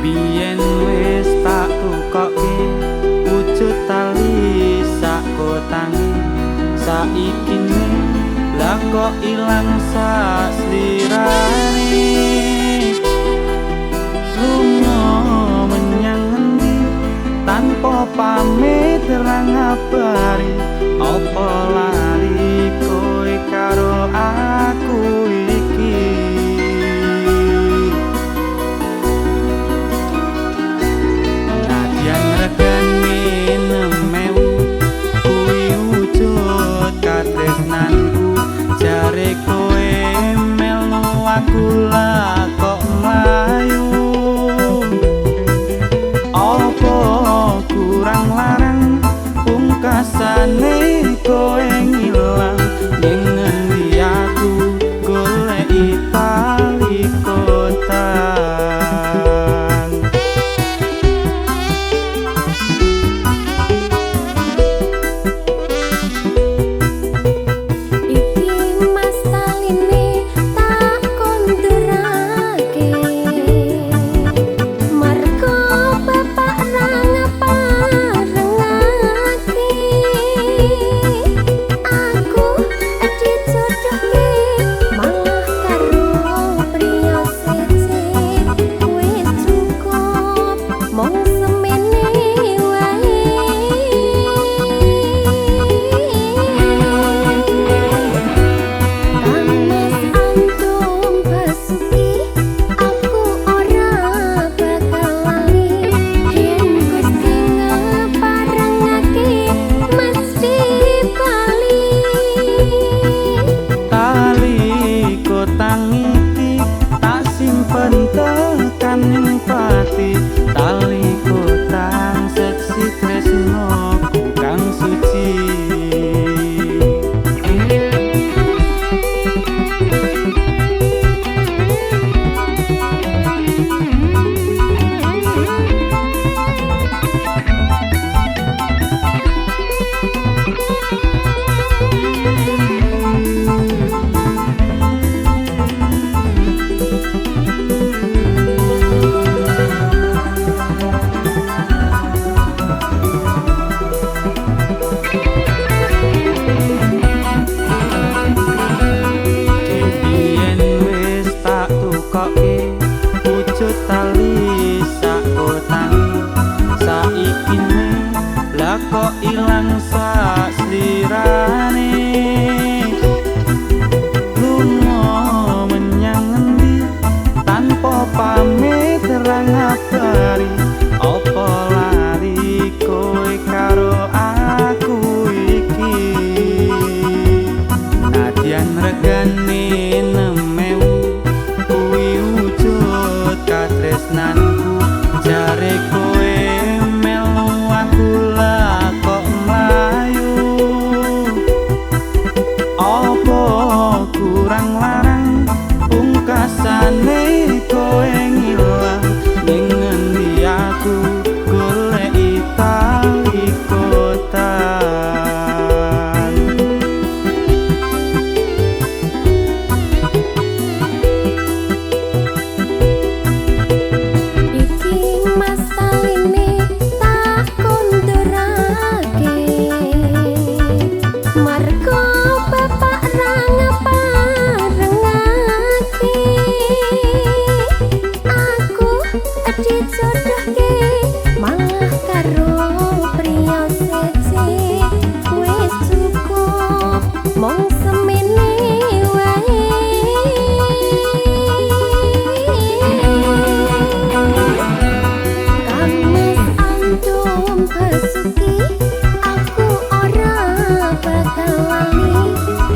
Biyen wis tak tukoke wujud tali sak kotange, saiki lah kok ilang sak slirane. Lunga menyang ngendi tanpa pamit ra ngabari, apa lali kowe karo aku iki. Nadyan regane 6.000 kuwi wujud katresnanku, jare kowe melu aku lah kok mlayu. Apa kurang larang pungkasane kowe ngilang, ning ngendi aku goleki tali kotang. Iki mas taline tak kondurake, marga bapak ra ngaparengake. Aku dijodohke malah karo priya siji, wis cukup mung semene wae. Kang Mas Antum Basuki, aku ora bakal lali yen Gusti ngeparengake mesti bali. Tali kotang iki tak simpen tekan ning pati, tali kotang seksi tresnoku kang suci. Biyen wis tak tukoke wujud tali sak kotange, saiki lah kok ilang sak slirane. Lunga menyang ngendi tanpa pamit ra ngabari, apa lali kowe karo aku iki. Nadyan regane 6.000 kuwi wujud katresnanku, jare kowe melu aku lah kok mlayu. Apa kurang larang pungkasane kowe ngilang, ning ngendi aku goleki tali kotang. Iki mas taline tak kondurake, marga bapak ra ngaparengake. Aku dijodohke malah karo priya siji, wis cukup mung semene wae. Kang Mas Antum Basuki, aku ora bakal lali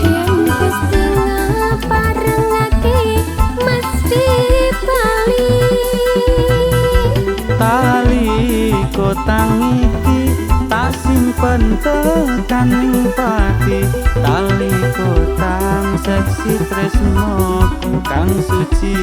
yen Gusti ngaparengake mesti bali. Tali kotang iki tak simpen tekan ning pati, tali kotang seksi tresnoku kang suci.